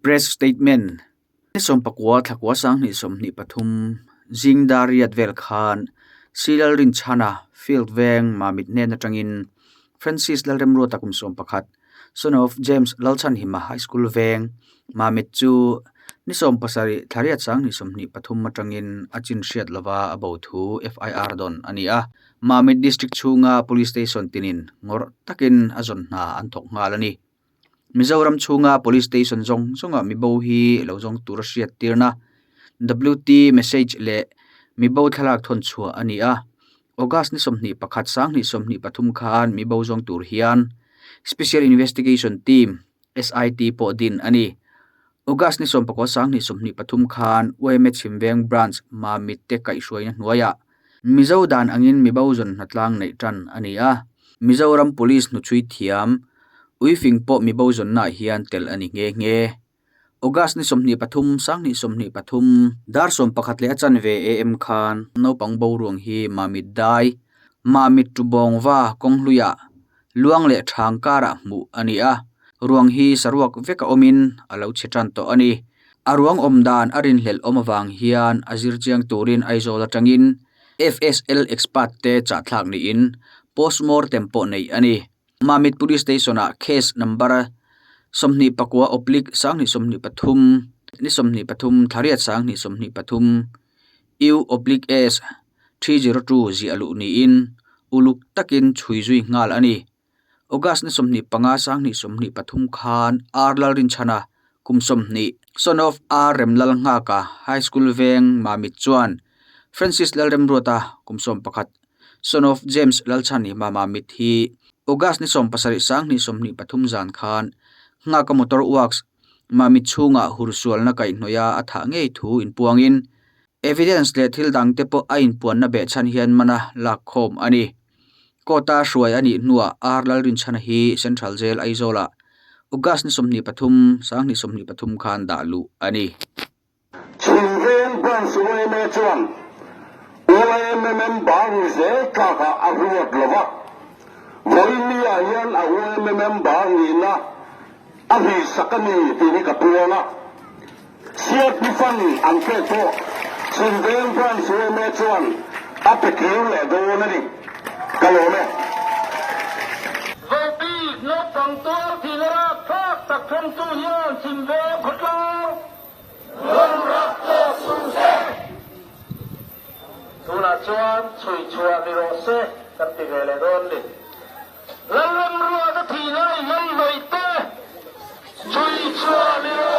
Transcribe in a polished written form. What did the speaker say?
Press Statement, Ni 19 thlakua 2023 zing dar riat vel khan Si Lalrinchhana, Field Veng, Mamit hnen atangin Francis Lalremruata kum 11, son of James Lalchhanhima High School Veng, Mamit chu ni 17 thla riat 2023 atangin a chin hriat lova a bo thu FIR dawn a ni a. Mamit District chhunga Police Station tinin ngawrh takin a zawn hna an thawk nghal a ni. Mizoram chhunga Police Station zawng zawngah mibo hi lo zawng tura hriat tirna WT message leh mibo thlalak thawn chhuah a ni a. August ni 21 2023 khan mibo zawng tur hian Special Investigation Team, SIT, pawh din a ni. August ni 19 2023 khan yma Chhimveng Branch Mamit te kaihhruaina hnuaiah Mizo dan angin mibo zawn hnatlang neih tan a ni a. Mizoram Police hnuchhui thiam Uifing pawh mibo zawnnaah hian tel a ni nghe nghe. August ni 23, 2023, dar 11 leh a chanve am khan naupang boruang hi Mamit dai, Mamit Tubawngva kawnghluiah luang leh thang karah hmuh a ni a. Ruang hi saruak veka awmin a lo chhe tan tawh a ni. A ruang awm dan a rinhlelh awm avang hian a zir chiang turin Aizawl atangin FSL expert te chahthlak niin postmortem pawh neih a ni. Mamit Police Station-ah case number 29 oblique 2023 ni 23 thla riat 2023 U oblique S 302 ziah luh niin uluk takin chhui zui nghal a ni. August ni 25 2023 khan R Lalrinchhana kum 20, son of R Remlalnghaka High School Veng Mamit chuan Francis Lalremruata kum 11, son of James Lalchhanhima Mamit hi August ni 17 2023 zan khan Nghaka Motor Works Mamit chhungah hursualna kaihhnawih a a thah ngei thu inpuangin Evidence leh thil dangte pawh a inpuanna behchhan hian mana lak khawm a ni. Court-a hruai a nih hnuah R Lalrinchhana hi Central Jail Aizawlah August ni 23, 2023 khan dah luh a ni. Chhimveng Branch yma chuan yma member ni zel tlakah a ruat lo va, vawinia hian a yma member nihna a hlihsak a ni tih hi ka puang a. CRP Fund an pek pawh Chhimveng Branch yma chuan a pe kir leh dawn a ni. Ka lawm e. Vohbik naupang tuar thihna rapthlak tak thlengtu hian Chhimveng khawtlang rawn rak tawh suh se. Tunah chuan chhui chhuah ni rawh se kan ti ve leh dawn ni. Lalramruata thihna i hnamhnawih te chhui chhuah ni rawh se.